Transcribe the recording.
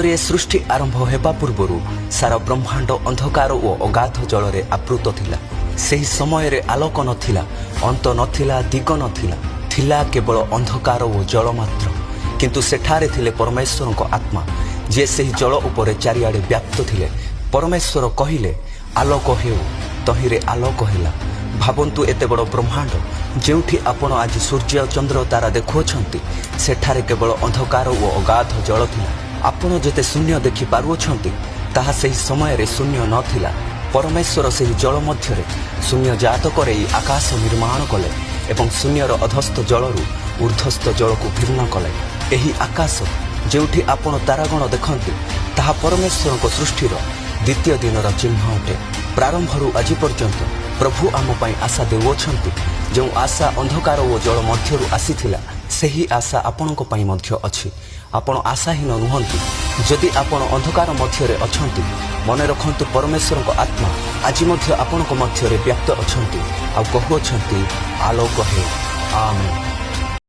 ଦ୍ୱିତୀୟରେ, ସୃଷ୍ଟି ଆରମ୍ଭ ହେବା ପୂର୍ବରୁ ସାରା ବ୍ରହ୍ମାଣ୍ଡ ଅନ୍ଧକାର ଓ ଅଗାଧ ଜଳରେ ଆବୃତ ଥିଲା। ସେହି ସମୟରେ ଆଲୋକ ନଥିଲା, ଅନ୍ତ ନଥିଲା, ଦିଗ ନଥିଲା। ଥିଲା କେବଳ ଅନ୍ଧକାର ଓ ଜଳ ମାତ୍ର। କିନ୍ତୁ ସେଠାରେ ଥିଲେ ପରମେଶ୍ୱରଙ୍କ ଆତ୍ମା, ଯିଏ ସେହି ଜଳ ଉପରେ ଚାରିଆଡ଼େ ବ୍ୟାପ୍ତ ଥିଲେ। ପରମେଶ୍ୱର କହିଲେ, "ଆଲୋକ ହେଉ।" ତହିଁରେ ଆଲୋକ ହେଲା। ଭାବନ୍ତୁ, ଏତେ ବଡ଼ ବ୍ରହ୍ମାଣ୍ଡ, ଯେଉଁଠି ଆପଣ ଆଜି ସୂର୍ଯ୍ୟ, ଚନ୍ଦ୍ର, ତାରା ଦେଖୁଅଛନ୍ତି, ସେଠାରେ କେବଳ ଅନ୍ଧକାର ଓ ଅଗାଧ ଜଳ ଥିଲା। ଆପଣ ଯେତେ ଶୂନ୍ୟ ଦେଖି ପାରୁଅଛନ୍ତି, ତାହା ସେହି ସମୟରେ ଶୂନ୍ୟ ନଥିଲା। ପରମେଶ୍ୱର ସେହି ଜଳ ମଧ୍ୟରେ ଶୂନ୍ୟ ଜାତ କରେଇ ଆକାଶ ନିର୍ମାଣ କଲେ ଏବଂ ଶୂନ୍ୟର ଅଧସ୍ଥ ଜଳରୁ ଉର୍ଦ୍ଧ୍ୱସ୍ଥ ଜଳକୁ ଭିନ୍ନ କଲେ। ଏହି ଆକାଶ, ଯେଉଁଠି ଆପଣ ତାରାଗଣ ଦେଖନ୍ତି, ତାହା ପରମେଶ୍ୱରଙ୍କ ସୃଷ୍ଟିର ଦ୍ୱିତୀୟ ଦିନର ଚିହ୍ନ ଅଟେ। ପ୍ରାରମ୍ଭରୁ ଆଜି ପର୍ଯ୍ୟନ୍ତ ପ୍ରଭୁ ଆମ ପାଇଁ ଆଶା ଦେଉଅଛନ୍ତି। ଯେଉଁ ଆଶା ଅନ୍ଧକାର ଓ ଜଳ ମଧ୍ୟରୁ ଆସିଥିଲା, ସେହି ଆଶା ଆପଣଙ୍କ ପାଇଁ ମଧ୍ୟ ଅଛି। ଆପଣ ଆଶାହୀନ ନୁହନ୍ତି। ଯଦି ଆପଣ ଅନ୍ଧକାର ମଧ୍ୟରେ ଅଛନ୍ତି, ମନେ ରଖନ୍ତୁ, ପରମେଶ୍ୱରଙ୍କ ଆତ୍ମା ଆଜି ମଧ୍ୟ ଆପଣଙ୍କ ମଧ୍ୟରେ ବ୍ୟାପ୍ତ ଅଛନ୍ତି ଆଉ କହୁଅଛନ୍ତି, "ଆଲୋକ ହେଉ।" ଆମେନ୍।